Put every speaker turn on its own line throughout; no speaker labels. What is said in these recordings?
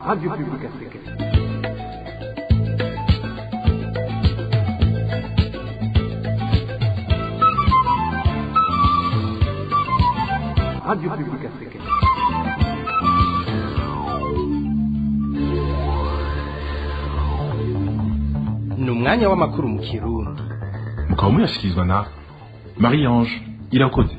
Radio Publique Africaine. Radio Publique Africaine.
Ni umwanya w'amakuru mu Kirundi.
Mukaba muyashyikirizwa na Marie Ange Irakoze.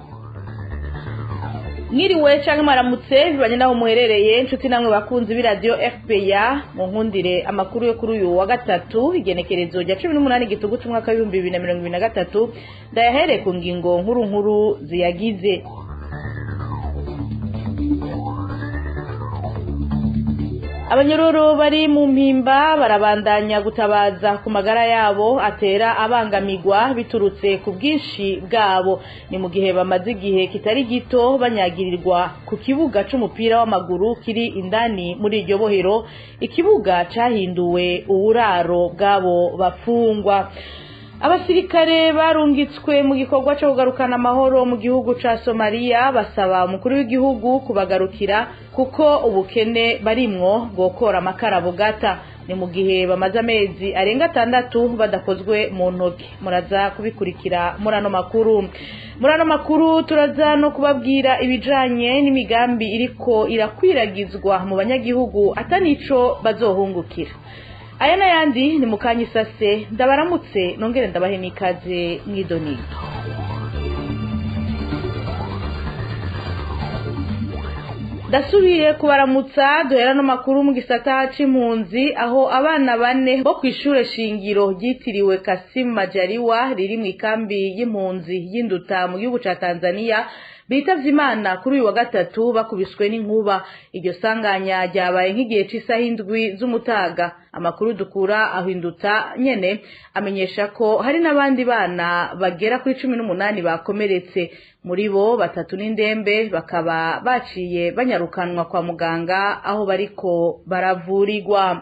Mwiriwe canke mwaramutse, bivanye naho muherereye, inshuti namwe bakunzi b'iradiyo FPA. Mu nkundire amakuru yo kuri uyu wa gatatu, igenekerezo rya 18 Gitugutu, umwaka w'2023, ndayahereye ku ngingo nkuru nkuru ziyagize. Abanyororo bari mu Mpimba barabandanya gutabaza ku magara yabo atera abangamigwa biturutse ku bwinshi bwabo. Ni mu gihe bamaze igihe kitari gito banyagirirwa ku kibuga c'umupira w'amaguru kiri indani muri iryo bohero, ikibuga cahinduwe uburaro bw'abo bafungwa. Abasirikare barungitswe mu gikorwa cyo kugarukana amahoro mu gihugu ca Somalia basaba umukuru w'igihugu kubagarukira, kuko ubukene barimwo bwokora amakara bugata. Ni mu gihe bamaze amezi arenga 6 badakozwe mu ntoki. Muraza kubikurikira muri ano makuru. Muri ano makuru turaza no kubabwira ibijanye n'imigambi iriko irakwiragizwa mu banyagihugu atanico bazohungukira. Aya n'ayandi ni mukanyisase. Ndabaramutse, nongere ndabahe n'ikaze mw'idonido. Ndasubiye kubaramutsa. Duhera no makuru mu gisata c'impunzi, aho abana bane bo kw'ishure shingiro ryitiriwe Kassim Majaliwa riri mu ikambi y'impunzi y'Induta mu gihugu ca Tanzania bitavye Imana kuri uyu wa gatatu bakubiswe n'inkuba. Iryo sanganya ryabaye nk'igihe c'isaha 7 z'umutaga. Amakuru dukura aho Induta nyene amenyesha ko hari n'abandi bana bagera kuri 18 bakomeretse, muri bo batatu n'indembe, bakaba baciye banyarukanwa kwa muganga aho bariko baravurirwa.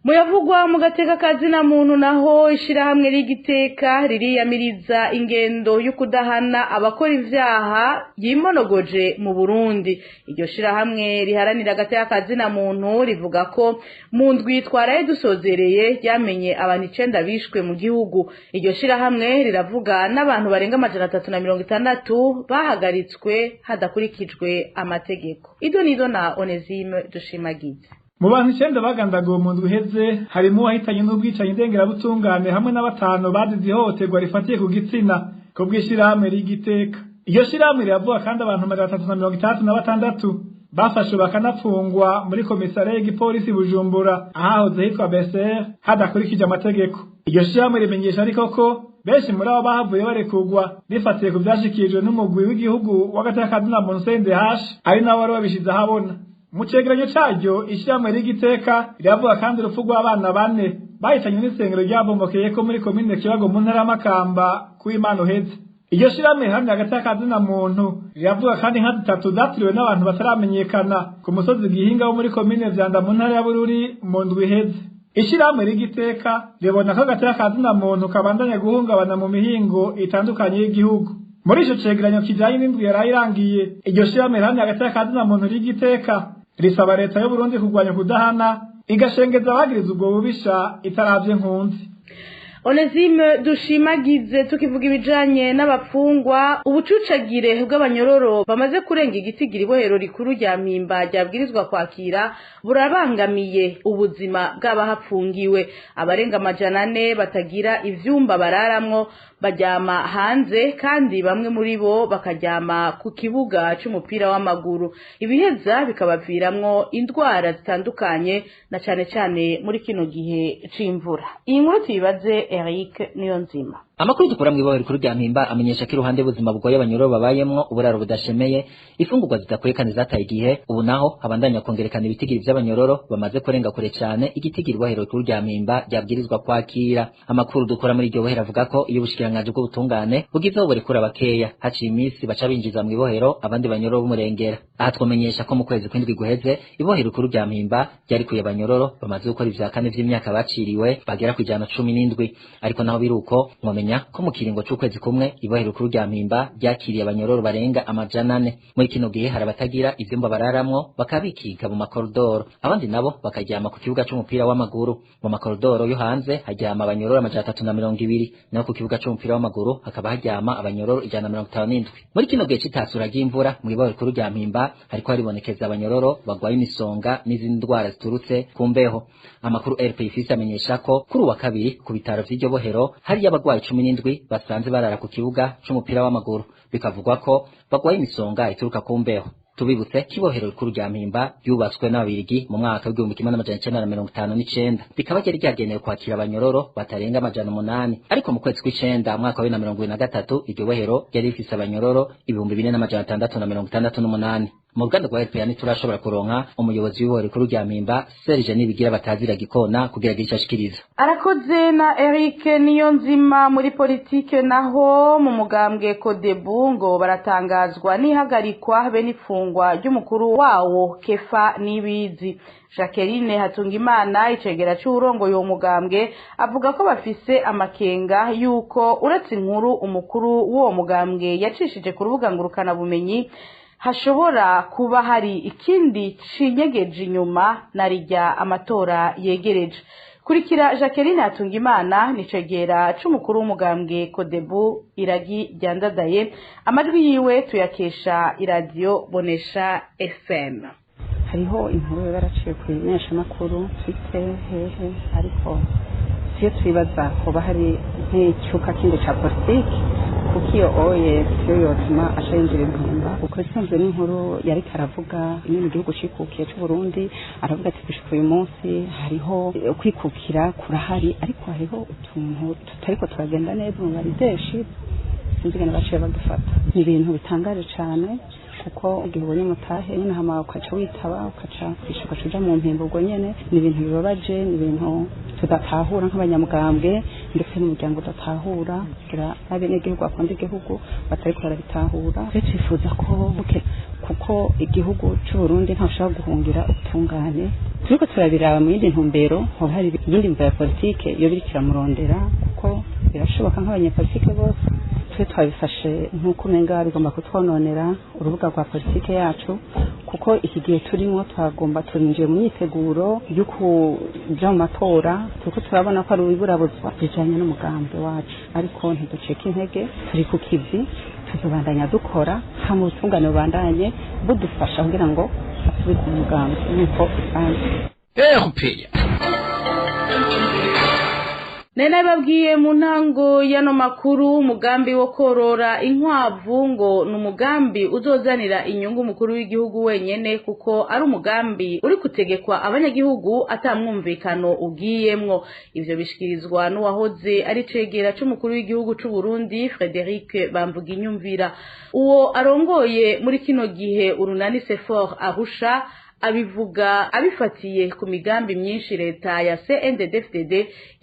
Muyavugwa mu gateka kazina muntu naho, ishirahamwe ry'igiteka ririyamiriza ingendo y'ukudahana abakora ivyaha yimonogoje mu Burundi. Iryo shirahamwe riharanira agateka kazina muntu rivuga ko mu ndwi twaraye dusozereye ryamenye abantu 9 bishwe mu gihugu. Iryo shirahamwe riravuga n'abantu barenga 360 bahagaritswe hadakurikijwe amategeko. Ido nido na Onesime Dushimagize.
Mu bantu 9 bagandaguwe mu ndwi iheze, harimo uwahitanye n'ubwicanyi ndengerabutungane hamwe na batanu bazize ihohoterwa rifatiye ku gitsina, ku bw'ishirahamwe ry'igiteka. Iryo shirahamwe riravuga kandi abantu 366 bafashwe bakanapfungwa muri komisariya y'igipolisi Bujumbura, ahahoze hitwa BCR, hadakurikije amategeko. Iryo shirahamwe rimenyesha ariko ko benshi muri abo bahavuye barekurwa, rifatiye ku vyashikirijwe n'umugwi w'igihugu w'agateka kazina muntu CNDH, ari nawe wari wabishize ahabona. Mu cegeranyo caryo, ishirahamwe ry'igiteka riravuga kandi urupfu rw'abana bane bahitanywe n'isengero ryabomokeyeko muri komine Kibago mu ntara y'Amakamba kw'Imana uheze. Iryo shirahamwe riharanira agateka kazina muntu riravuga kandi inka zitatu zaturiwe n'abantu bataramenyekana ku musozi Gihinga wo muri komine Vyanda mu ntara ya Bururi mu ndwi iheze. Ishirahamwe ry'igiteka ribona ko agateka kazina muntu kabandanya guhungabana mu mihingo itandukanye y'igihugu. Muri ico cegeranyo kijanye n'indwi yaraye irangiye, iryo shirahamwe riharanira agateka kazina muntu ry'igiteka risaba leta y'u Burundi kurwanya kudahana, igashengeza abagiriza ubwo bubisha itaravye nkunzi.
Onesime Dushimagize. Tukivuga ibijanye n'abapfungwa, ubucucagire bw'abanyororo bamaze kurenga igitigiri ibohero rikuru rya Mpimba ryabwirizwa kwakira burabangamiye ubuzima bw'abahapfungiwe. Abarenga 400 batagira ivyumba bararamwo, baryama hanze, kandi bamwe muri bo bakaryama ku kibuga c'umupira w'amaguru, ibiheza bikabaviramwo indwara zitandukanye, na cane cane muri kino gihe c'imvura. Iyi nkuru tuyibaze Eric Niyonzima.
Amakuru dukura mw'ibohero rikuru rya Mpimba amenyesha ko iruhande y'ubuzima bugoye abanyororo babayemwo, uburaro budashemeye, ifungurwa zidakwiye kandi zataye igihe, ubu naho habandanya kongerekana ibitigiri vy'abanyororo bamaze kurenga kure cane igitigiri ibohero rikuru rya Mpimba ryabwirizwa kwakira. Amakuru dukura muri iryo bohero avuga ko iyo ubushikiranganji bw'ubutungane bugizeho burekura bakeya, haciye iminsi baca binjiza mw'ibohero abandi banyororo b'umurengera. Aha twomenyesha ko mu kwezi kw'indwi guheze ibohero rikuru rya Mpimba ryarikuye abanyororo bamaze gukora ivya kane vy'imyaka baciriwe bagera kw'ijana 17. Ariko naho biruko, mwomenya Mwomenya ko mu kiringo c'ukwezi kumwe ibohero rikuru rya Mpimba ryakiriye abanyororo barenga 400. Muri kino gihe hari abatagira ivyumba bararamwo, bakabikiga mu makoridoro, abandi nabo bakaryama ku kibuga c'umupira w'amaguru. Mu makoridoro yo hanze haryama abanyororo 320, naho ku kibuga c'umupira w'amaguru hakaba haryama abanyororo 157. Muri kino gihe c'itasura ry'imvura mu ibohero rikuru rya Mpimba hariko haribonekeza abanyororo bagwaye imisonga n'izindi ndwara ziturutse ku mbeho. Amakuru RP ifise amenyesha ko kuri uwa kabiri ku bitaro vy'iryo bohero hari abagwayi 17 basanze barara ku kibuga c'umupira w'amaguru, bikavugwa ko bagwaye imisonga ituruka ku mbeho. Tubibutse kibohero rikuru rya Mpimba yubatswe n'ababirigi mu mwaka w'1959, bikaba ryari ryagenewe kwakira abanyororo batarenga 800, ariko mu kwezi kw'icenda mwaka wa 2023 iryo bohero ryari rifise abanyororo 4668. Mu ruganda rwa RPA ntiturashobora kuronka umuyobozi w'ibohero rikuru rya Mpimba Serge Nibigira batazira gikona kugira agire ico ashikiriza.
Arakoze na Eric Niyonzima. Muri politike naho, mu mugambwe Kodebu ngo baratangazwa n'ihagarikwa be n'ifungwa ry'umukuru wawo Kefa Nibizi. Jacqueline Hatungimana, icegera c'uwurongoye uwo mugambwe, avuga ko bafise amakenga yuko uretse inkuru umukuru w'uwo mugambwe yacishije ku rubuga ngurukana bumenyi, hashobora kuba hari ikindi cinyegeje inyuma na rijya amatora yegereje. Kurikira Jacqueline Hatungimana, nicegera c'umukuru w'umugambwe Kodebu Iragi Ryandadaye. Amajwi yiwe tuyakesha iradiyo Bonesha FM.
Hariho inkuru baraciye ku imenyeshamakuru Twitter hehe, ariko siyo twibaza hoba hari nk'icyuka kindi ca politiki, kuko iyo oye siyo yotuma aca yinjira impimba. Uko bisanzwe n'inkuru yariko aravuga imwe mu gihugu cikukiye c'Uburundi, aravuga ati gushika uyu munsi hariho kwikukira kurahari, ariko hariho utuntu tutariko turagenda neza mu barideshi, sinzi ingene baciye badufata. Ni ibintu bitangaje cane, kuko igihe ubonye umutahe nyine hama ukaca witaba, ukaca kwisha, ukaca uja mu mpimbo ubwo nyene, ni ibintu bibabaje, ni ibintu tudatahura nk'abanyamugambwe, ndetse n'umuryango udatahura, kugira n'abenegihugu bakunda igihugu batariko barabitahura. Twe twifuza ko buke, kuko igihugu c'Uburundi ntashobora guhungira ubutungane. Turiko turabiraba mu yindi ntumbero, hoba hari iyindi mvo ya politike iyo biriko iramurondera, kuko birashoboka nk'abanyepolitike bose. Twe twabifashe nk'uko umenga bigomba kutwononera urubuga rwa politike yacu, kuko iki gihe turimo twagomba turinjiye mu myiteguro yo kuja mu matora, turiko turabona ko ari ibiburabuzwa bijanye n'umugambi wacu, ariko ntiducika intege, turi ku kivi, tuzobandanya dukora hama ubutungane bubandanye budufasha kugira ngo asubire ku mugambi nk'uko bisanzwe.
RPA.
Nena babwiye mu ntango y'ano makuru, umugambi wo korora inkwavu ngo ni umugambi uzozanira inyungu umukuru w'igihugu wenyene, kuko ari umugambi uri kutegekwa abanyagihugu atamwumvikano ugiyemwo. Ivyo bishikirizwa n'uwahoze ari cegera c'umukuru w'igihugu c'u Burundi Frederic Bamvuginyumvira. Uwo arongoye muri kino gihe urunani Sefor Arusha abivuga abifatiye ku migambi myinshi leta ya CNDD-FDD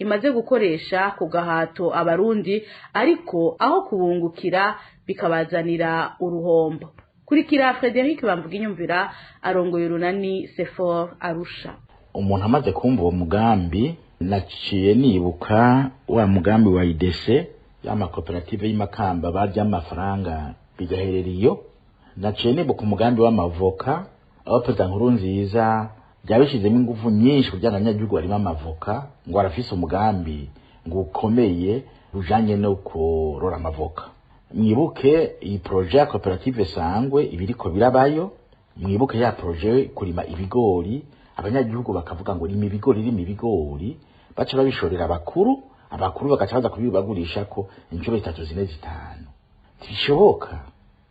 imaze gukoresha ku gahato abarundi, ariko aho kubungukira bikabazanira uruhombo. Kurikira Frederic Bamvuginyumvira arongoye urunani Sefor Arusha.
Umuntu amaze kumva uwo mugambi, naciye nibuka wa mugambi wa IDC y'amakoperative y'imakamba barya amafaranga bigaherera iyo. Naciye nibuka umugambi w'amavoka, aho Perezida Nkurunziza yabishizemo ingufu nyinshi kugira ngo abanyagihugu barime amavoka, ngo arafise umugambi ngo ukomeye ujanye no korora amavoka. Mwibuke iyi projet ya koperative Sangwe ibiriko birabayo, mwibuke ya projet kurima ibigori, abanyagihugu bakavuga ngo rima ibigori, rima ibigori, baca babishorera abakuru, abakuru bagaca baza kubibagurisha ko inshuro 3 4 5. Ntibishoboka.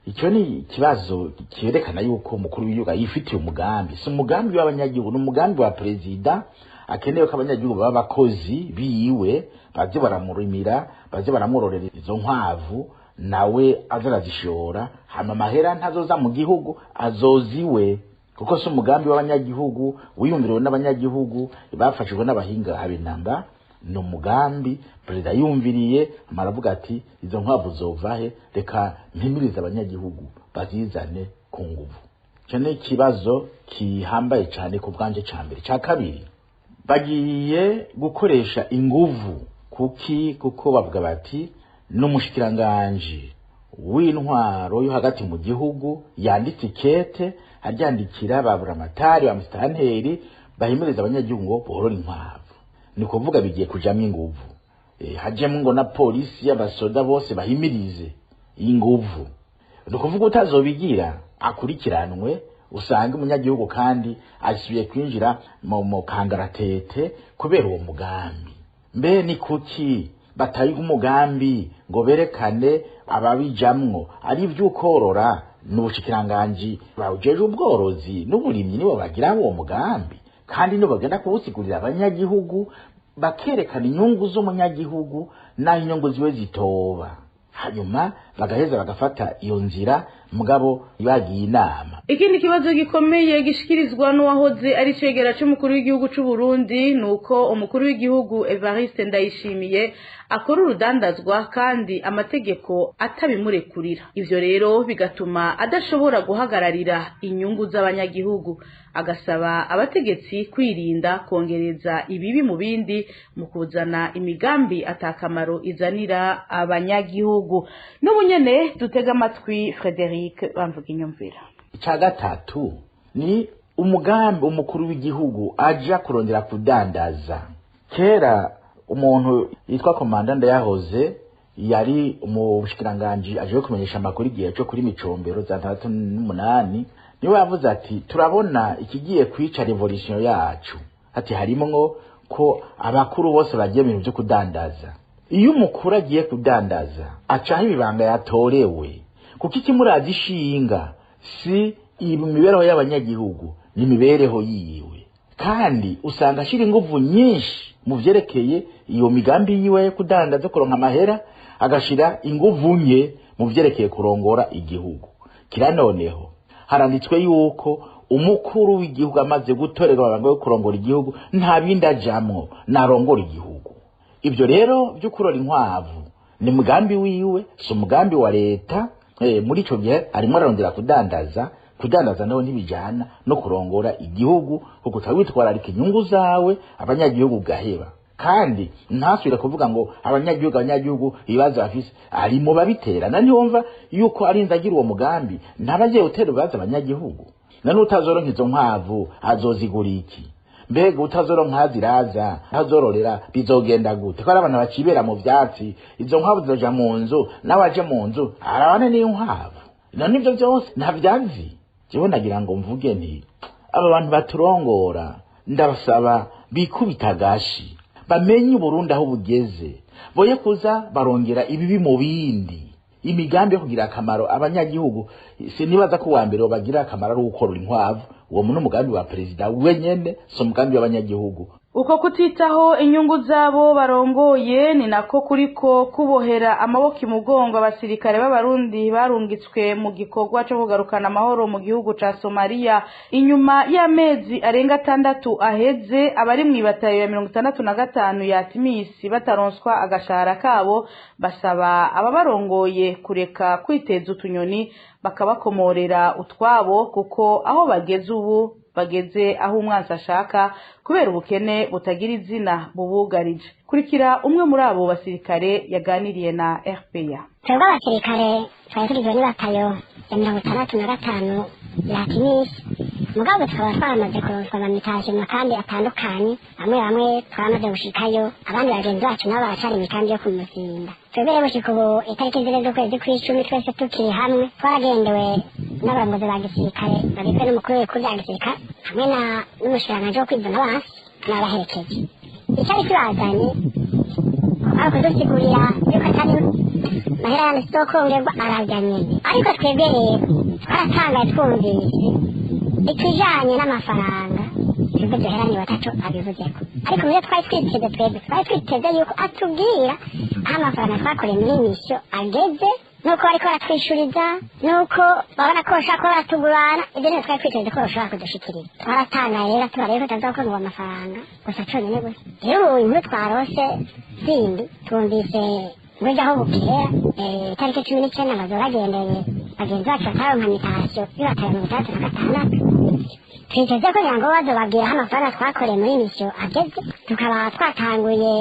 Icyo ni ikibazo cyerekana yuko umukuru w'igihugu yifitiye umugambi, si umugambi w'abanyagihugu, ni umugambi wa perezida. Akenewe ko abanyagihugu baba abakozi biwe, baze baramurimira, baze baramwororera izo nkwavu, nawe aze arazishora, hama amahera ntazoza mu gihugu, azoziwe, kuko si umugambi w'abanyagihugu wiyumviriwe n'abanyagihugu bafashijwe n'abahinga habe namba. Ni umugambi perezida yumviriye, amaravuga ati izo nkwavu zovahe, reka mpimirize abanyagihugu bazizane ku nguvu. Icyo ni ikibazo kihambaye cyane ku bwanje. Ca mbere. Ca kabiri, bagiye gukoresha inguvu kuki? Kuko bavuga bati N'umushikiranganji w'intwaro yo hagati mu gihugu yanditse ikete aryandikira ba buramatari ba musitanteri bahimiriza abanyagihugu ngo borore inkwavu. Ni kuvuga bigiye kujamwo inguvu, hajemwo ngo na polisi y'abasoda bose bahimirize inguvu. Ni ukuvuga utazobigira akurikiranwe, usanga umunyagihugu kandi asubiye kwinjira mu kangaratete kubera uwo mugambi. Mbe ni kuki batayiga umugambi ngo berekane ababijamwo ari ivy'ukorora? N'ubushikiranganji bawujeje ubworozi n'uburimyi nibo bagira uwo mugambi, kandi nibo bagenda kuwusigurira abanyagihugu, bakerekana inyungu z'umunyagihugu n'aho inyungu ziwe zitoba, hanyuma bagaheza bagafata iyo nzira mugabo bagiye inama.
Ikindi kibazo gikomeye gishikirizwa n'uwahoze ari cegera c'umukuru w'igihugu c'u Burundi nuko umukuru w'igihugu Evariste Ndayishimiye akora urudandazwa kandi amategeko atabimurekurira. Ivyo rero bigatuma adashobora guhagararira inyungu z'abanyagihugu, agasaba abategetsi kwirinda kongereza ibibi mu bindi mu kuzana imigambi atakamaro izanira abanyagihugu. N'ubunyene dutega amatwi Frederic Bamvuginyumvira.
Icya gatatu ni umugambi umukuru w'igihugu aja kurondera kudandaza. Kera umuntu yitwa komanda Ndayahoze yari umushikiranganji aje kumenyesha amakuru igihe cyo kuri micombero za 68, niwe yavuze ati turabona ikigiye kwica revolution yacu, ati harimwo ko abakuru bose bagiye ibintu byo kudandaza. Iyo umukuru agiye kudandaza acaho ibibanga yatorewe, kuko ikimurazi ishinga si imibereho y'abanyagihugu, ni imibereho yiwe, kandi usanga ashira inguvu nyinshi mu vyerekeye iyo migambi yiwe yo kudandaza kuronka amahera, agashira inguvu nke mu vyerekeye kurongora igihugu. Kira noneho haranditswe yuko umukuru w'igihugu amaze gutorerwa amabanga yo kurongora igihugu nta bindi ajamwo, narongora igihugu. Ibyo rero byo kurora inkwavu ni mugambi wiwe, si umugambi wa leta. Muri ico gihe arimo ararondera kudandaza. Kudandaza naho ntibijana no kurongora igihugu, kuko utawitwararika inyungu zawe abanyagihugu gaheba. Kandi ntasubire kuvuga ngo abanyagihugu ibibazo bafise arimo babitera, na ntiwumva yuko arinze agira uwo mugambi ntabagiye gutera ibibazo abanyagihugu. Na n'utazoronka izo nkwavu azozigura iki? Mbega utazoronka ziraza ntazororera bizogenda gute? Ko ari abantu bacibera mu vyatsi, izo nkwavu zizoja mu nzu, nawe aje mu nzu arabane n'inkwavu. None ivyo vyose ntavyazi. Jewe nagira ngo mvuge nti aba bantu baturongora ndabasaba bikubita agashi, bamenye Uburundi aho bugeze, boye kuza barongera ibibi mu bindi. Imigambi yo kugira akamaro abanyagihugu, sinibaza ko uwa mbere bagira akamaro ari ukorora inkwavu. Uwo ni umugambi wa perezida wenyene, si umugambi w'abanyagihugu.
Uko kutitaho inyungu zabo barongoye ni nako kuriko kubohera amaboko imugongo abasirikare b'abarundi barungitswe mu gikorwa cyo kugarukana amahoro mu gihugu ca Somalia. Inyuma y'amezi arenga 6 aheze abari mu ibatayo ya 65 ya Timisi bataronswa agashahara kabo, basaba ababarongoye kureka kwiteza utunyoni bakabakomorera utwabo, kuko aho bageze ubu bageze aho umwansi ashaka kubera ubukene butagira izina bubugarije. Kurikira umwe muri abo basirikare yaganiriye na RPA.
Twebwe abasirikare twari tugizwe n'ibatayo ya 65 ya Timisi, mugabo tukaba twaramaze kuronswa amamitaje mu makambi atandukanye, bamwe bamwe twaramaze gushikayo, abandi bagenzi bacu nabo baracari imikambi yo kumuzinda. Twebwe rero gushika ubu itariki 4 z'ukwezi kw'icumi twese tukiri hamwe twaragendewe n'abarongozi ba gisirikare bagizwe n'umukuru w'ibikuru vya gisirikare hamwe n'umushikiranganji wo kwivuna abansi n'abaherekeje. Icari kibazanye kwari kudusigurira yuko atari mahera yanditse ararya nyene, ariko twebwe rero twaratangaye twumvise ikijanye n'amafaranga twebwe duheraniwe ataco abivuzeko. Ariko muvyo twari twiteze, twebwe twari twiteze yuko atubwira aho amafaranga twakoreye muri misiyo ageze, nuko bariko baratwishuriza, nuko babona ko bashobora kuba baratugurana. Ivyo nivyo twari twiteze ko bashobora kudushikiriza. Twaratangaye rero tubarebe ko tutazokorwa amafaranga gusa conyene gusa. Rero ubu inkuru twarose zindi twumvise burya aho bukera itariki 19 bazoba bagendeye bagenzi bacu bataronka mitasiyo y'ibatayo 66. Twiteze ko ngira ngo bazobabwira aho amafaranga twakoreye muri misiyo ageze. Tukaba twatanguye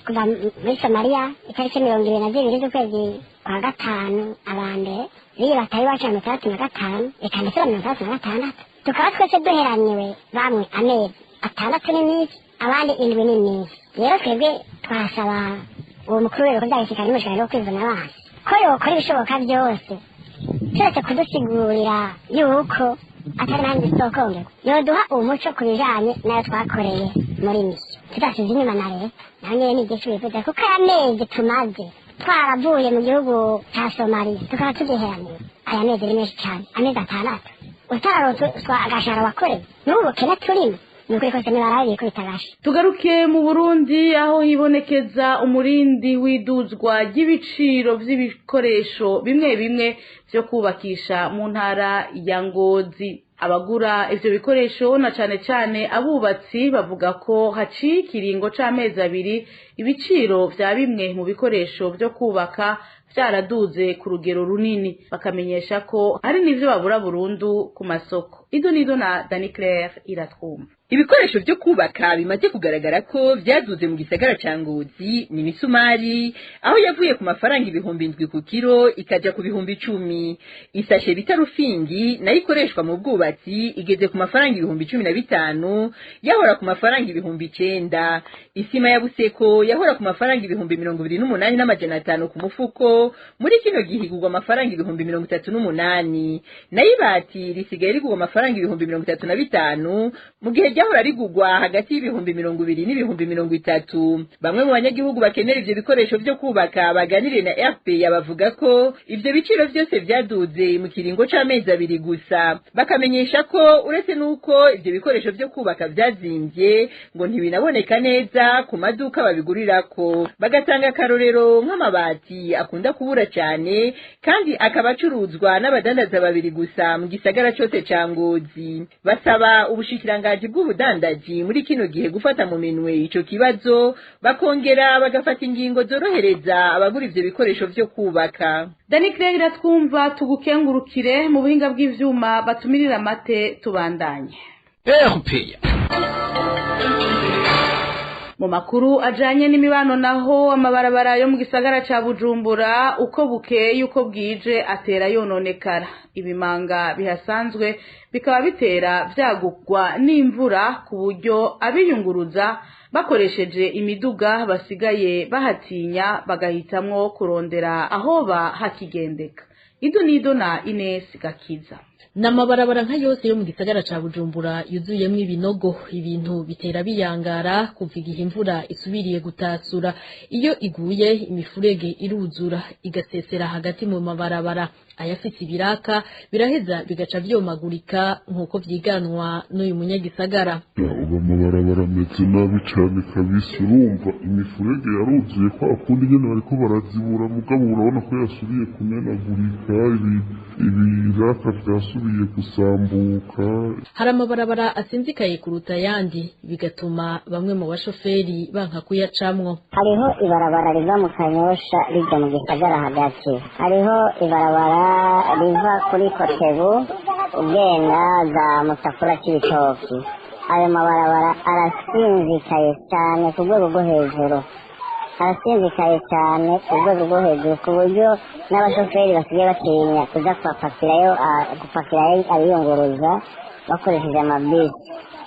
kuva muri Somaliya itariki 22 z'ukwezi kwa gatanu, aba mbere b'iyi batayo iwacu 65, eka ndetse na 66. Tukaba twese duheraniwe, bamwe amezi 6 n'iminsi, abandi 7 n'iminsi. Rero twebwe twasaba uwo mukuru w'ibiro bya gisirikare n'umushinga wo kwivuna abansi ko yokora ibishoboka byose, keretse kudusigurira yuko atari nandi zokongerwa, yoduha umuco ku bijanye n'ayo twakoreye muri misiyo, tudasize inyuma na leta nayo nyene. Ni igihe bivuze kuko aya mezi tumaze twaravuye mu gihugu ca Somaliya tukaba tugiheraniwe, aya mezi ni menshi cane. Amezi 6 utararonswa agashahara wakoreye, n'ubu bukene turimo, ni ukuri kose nibarabe bikubita agashi.
Tugaruke mu Burundi, aho hibonekeza umurindi w'iduzwa ry'ibiciro vy'ibikoresho bimwe bimwe vyo kubakisha mu ntara ya Ngozi. Abagura ivyo bikoresho, na cane cane abubatsi, bavuga ko haciye ikiringo c'amezi 2 ibiciro vya bimwe mu bikoresho vyo kubaka vyaraduze ku rugero runini, bakamenyesha ko hari n'ivyo babura burundu ku masoko. Ido nido na Dani Claire Iratwumva.
Ibikoresho vyo kubaka bimaze kugaragara ko vyaduze mu gisagara ca Ngozi ni imisumari, aho yavuye ku mafaranga 7000 ku kiro ikaja ku 10,000. Isashe bita rufingi nayo ikoreshwa mu bwubatsi igeze ku mafaranga 15,000, yahora ku mafaranga 9,000. Isima ya Buseko yahora ku mafaranga 28,500 ku mufuko, muri kino gihe igurwa amafaranga 38,000. Nayo ibati risigaye rigurwa amafaranga 35,000, mu gihe ryahora rigurwa hagati y'20,000 n'30,000. Bamwe mu banyagihugu bakenera ivyo bikoresho vyo kubaka baganiriye na RPA bavuga ko ivyo biciro vyose vyaduze mu kiringo c'amezi 2 gusa, bakamenyesha ko uretse n'uko ivyo bikoresho vyo kubaka vyazimvye, ngo ntibinaboneka neza ku maduka babigurirako. Bagatanga akarorero nk'amabati akunda kubura cyane kandi akaba acuruzwa n'abadandaza babiri gusa mu gisagara cose ca Ngozi. Basaba ubushikiranganji bw'ubudandaji muri kino gihe gufata mu minwe ico kibazo, bakongera bagafata ingingo zorohereza abagura ivyo bikoresho vyo kubaka.
Dani Claire Iratwumva, tugukengurukire. Mu buhinga bw'ivyuma batumirira amate, tubandanye.
RPA.
Mu makuru ajanye n'imibano naho, amabarabara yo mu gisagara ca Bujumbura uko bukeye uko bwije atera yononekara. Ibimanga bihasanzwe bikaba bitera vyagugwa n'imvura, ku buryo abiyunguruza bakoresheje imiduga basigaye bahatinya, bagahitamwo kurondera ahoba hakigendeka. Ido nido na Ines Gakiza.
N'amabarabara nka yose yo mu gisagara ca Bujumbura yuzuyemwo ibinogo, ibintu bitera biyangara kuva igihe imvura isubiriye gutasura. Iyo iguye, imifurege iruzura igasesera hagati mu mabarabara. Ayafise ibiraka biraheza bigaca vyomagurika, nk'uko vyiganwa n'uyu munyagisagara.
Ubu amabarabara ameze nabi cane kabisa. Urumva imifurege yaruzuye kwa kundi nyene bariko barazibura, mugabo urabona ko yasubiye kumenagurika, ibiraka vyasubiye gusambuka.
Hari amabarabara asinzikaye kuruta ayandi, bigatuma bamwe mu bashoferi banka kuyacamwo.
Hariho ibarabara riva mu Kanyosha rija mu gisagara hagati, hariho ibarabara riva kuri Kotebu ugenda za Mutakura, c'Ibitoki. Ayo mabarabara arasinzikaye cyane ku rwego rwo hejuru, arasinzikaye cyane ku rwego rwo hejuru, ku buryo n'abashoferi basigaye batinya kuja kuhapakirayo, gupakirayo abiyunguruza bakoresheje amabisi.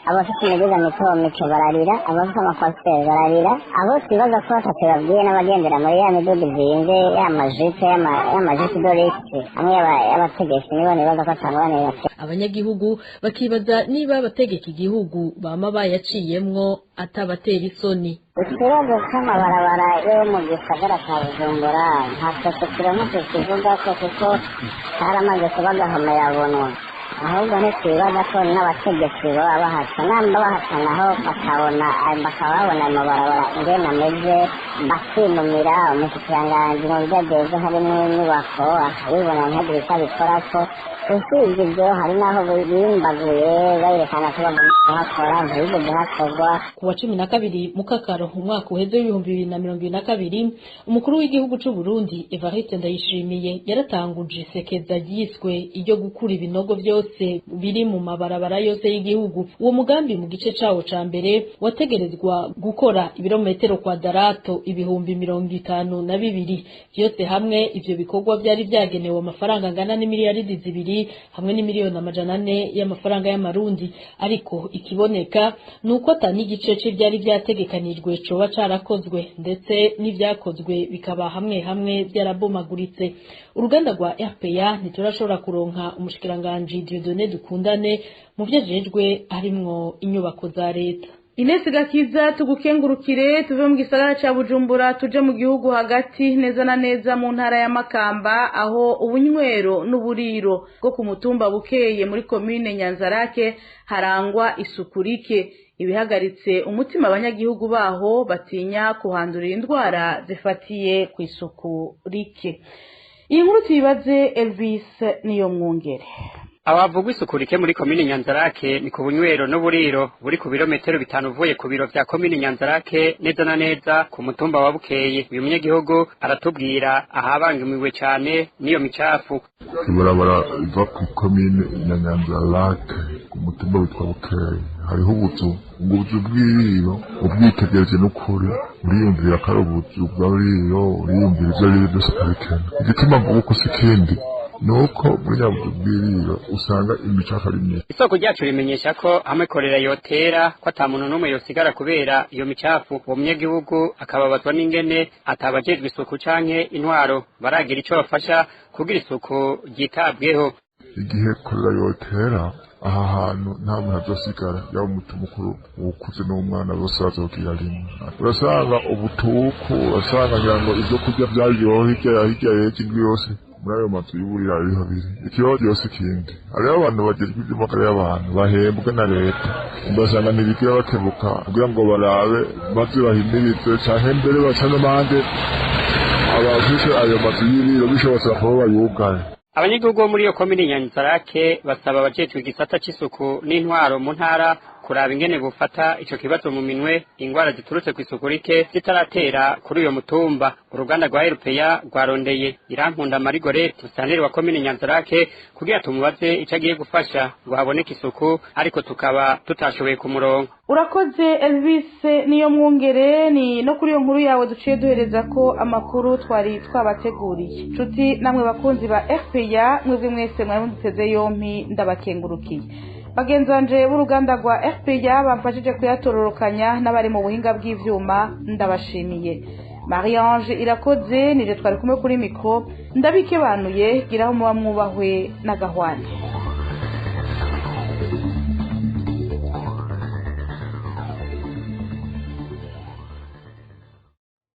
Abafite imiduga mito mito bararira, abafite amakwasiteri bararira, abo twibaza ko batatu babwiye n'abagendera muri ya miduga izinze, ya majipe, y'amajipe dorisi amwe y'abategetsi, nibo nibaza ko atangorane bafite.
Abanyagihugu bakibaza niba abategeka igihugu bama bayaciyemwo atabatera isoni.
Ikibazo c'amabarabara yo mu gisagara ca Bujumbura nta twese turamutse tuvuga ko, kuko karamaze kuba gahomerabunwa. Ahubwo ntitwibaza ko n'abategetsi baba bahaca, namba bahaca naho bakabona, bakaba babona ayo mabarabara ingene ameze, bakinumira. Umushikiranganji mu byo ageze harimwo inyubako akabibona ntagire ico abikorako. Usibye ibyo, hari n'aho bimbaguye berekana ko bagomba kuhakora, ntibigeze hakorwa.
Ku wa 12 Mukakaro umwaka uheze w'2022, umukuru w'igihugu c'u Burundi Evariste Ndayishimiye yaratanguje isekeza ryiswe iryo gukura ibinogo vyose biri mu mabarabara yose y'igihugu. Uwo mugambi mu gice cawo ca mbere wategerezwa gukora ibirometero kwadarato 52,000 vyose hamwe. Ivyo bikorwa vyari vyagenewe amafaranga angana n'imiliyaridi 2 hamwe n'imiliyoni 400 y'amafaranga y'amarundi, ariko ikiboneka nuko ata n'igice c'ivyari vyategekanijwe coba carakozwe, ndetse n'ivyakozwe bikaba hamwe hamwe vyarabomaguritse. Uruganda rwa RPA ntiturashobora kuronka umushikiranganji Dieudonné Dukundane mu vyo ajejwe harimwo inyubako za leta.
Ines Gakiza, tugukengurukire. Tuve mu gisagara ca Bujumbura tuje mu gihugu hagati, neza na neza mu ntara ya Makamba, aho ubunywero n'uburiro bwo ku mutumba Bukeye muri komine Nyanzarake harangwa isuku rike, ibihagaritse umutima abanyagihugu baho batinya kuhandurira indwara zifatiye ku isuku rike. Iyi nkuru tuyibaze Elvis niyo mwungere.
Abavugwa isuku rike muri komine Nyanzarake ni ku bunywero n'uburiro buri ku birometero 5 uvuye ku biro vya komine Nyanzarake, neza na neza ku mutumba wa Bukeye. Uyu munyagihugu aratubwira ahabangamiwe cane n'iyo micafu.
Ibarabara iva ku komine ya Nyanzarake ku mutumba witwa Bukeye hariho ubuzu, ubwo buzu bw'iriro ubwitegereje n'ukuri uriyumvira ko ari ubuzu bw'iriro, uriyumvira ivyo arivyo vyose ukabikena. Igituma mvuga uko si ikindi, nuko muri nyabuzu bw'iriro usanga imicafu ari myinshi.
Isoko ryacu rimenyesha ko hamwe korera yotera ko ata muntu n'umwe yosigara kubera iyo micafu. Uwo munyagihugu akababazwa n'ingene atabajejwe isuku canke intwaro baragira ico bafasha kugira isuku ryitabweho.
Igihe korera yotera aha hantu nta muntu azosigara, yaba umutu mukuru uwukuze n'umwana bose bazogira rimwe. Urasanga ubutuku, urasanga ngira ngo ivyo kurya vyaryoha hirya ya hirya y'ejo indwi yose muri ayo mazu y'uburiro ariho biri. Ikibazo cyose ikindi, hariho abantu bagezwe iby'amagara y'abantu bahembwa na leta, ugasanga ntibigira bakebuka kugira ngo barabe maze bahimirize canke mbere baca n'amande abafise ayo mazu y'iriro, bishobotse bakaba bayugaye.
Abanyagihugu bo muri iyo komine Nyanzarake basaba abajejwe igisata c'isuku n'intwaro mu ntara kuraba ingene bufata ico kibazo mu minwe, ingwara ziturutse kw'isuku rike zitaratera kuri uyo mutumba. Uruganda rwa RPA rwarondeye Irankunda Marigorete, musitanteri wa komine Nyanzarake, kugira tumubaze ico agiye gufasha ngo haboneke isuku, ariko tukaba tutashoboye kumuronka.
Urakoze Elvis niyo mwungere. Ni no kuri iyo nkuru yawe duciye duhereza ko amakuru twari twabateguriye. Nshuti namwe bakunzi ba RPA, mwebwe mwese mwari muduteze yompi, ndabakengurukiye. Bagenzi banje b'uruganda rwa RPA bamfashije kuyatororokanya n'abari mu buhinga bw'ivyuma, ndabashimiye. Marie Ange Irakoze nije twari kumwe kuri mikro, ndabikebanuye. Giraho muba mwubahwe n'agahwane.